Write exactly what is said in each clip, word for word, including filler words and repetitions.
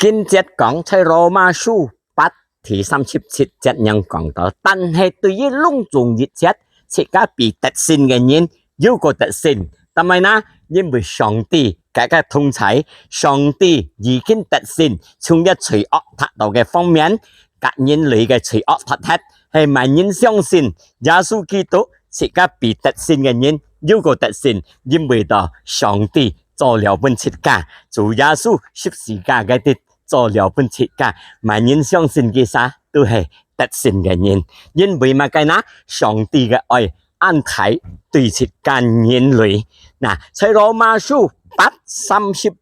經節講，在羅馬書八第三十七節恁樣講到：「但係對於攏總一切，自家被得勝个人，又過得勝。」但係呢，因為上帝佢个同在，上帝已經得勝，從這罪惡達到个方面，甲人類个罪惡脫忒，係麼人相信耶穌基督，自家被得勝个人，又過得勝，因為到上帝做了分自家，主耶穌十字架个滴做了分自家，麼人相信佢儕都係得勝个人。因為麼个呢？上帝个愛恁大對自家人類。那，在羅馬書八三十五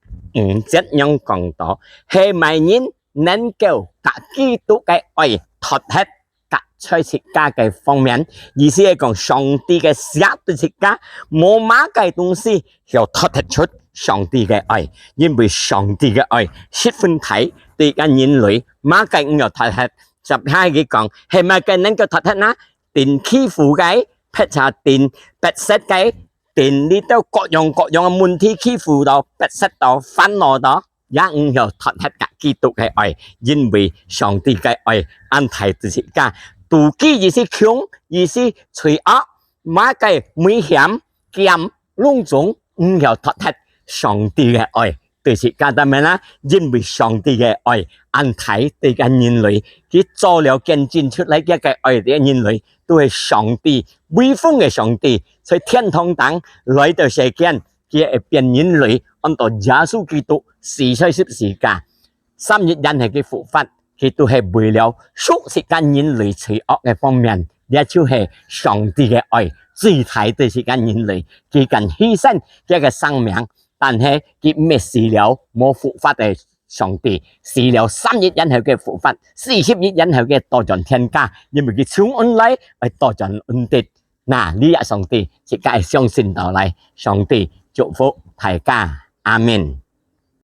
節樣講到，係麼人能夠甲基督个愛脫忒，甲在自家个方面，意思係講上帝个血對自家，無麼个東西曉脫忒出上帝个愛，因為上帝个愛十分大，對个人類，麼个毋曉脫忒。接下佢講，係麼个能夠脫忒呢？定欺負个，或者定迫塞个，定這兜各樣各樣个問題欺負到、迫塞到、煩惱到，也毋曉脫忒甲基督个愛，因為上帝个愛恁大對自家。妒忌意思、窮意思、罪惡，麼个危險、劍，攏總毋曉脫忒上帝个愛對自家。但係呢，因為上帝个愛恁大對个人類，佢做了見證出來，佢个愛對人類，都係上帝，威風个上帝，在天堂頂來到世間，佢會變人類，安到耶穌基督死在十字架。三日然後佢復活，佢都係為了贖自家人類罪惡个方面。這就係上帝个愛，最大對自家人類，佢敢犧牲佢个生命，但係佢毋係死了無復活个上帝，死了三日然後佢復活，四十日然後佢倒轉天家，因為佢從恩來，愛倒轉恩德。那，這上帝自家愛相信到來，上帝祝福大家，阿們。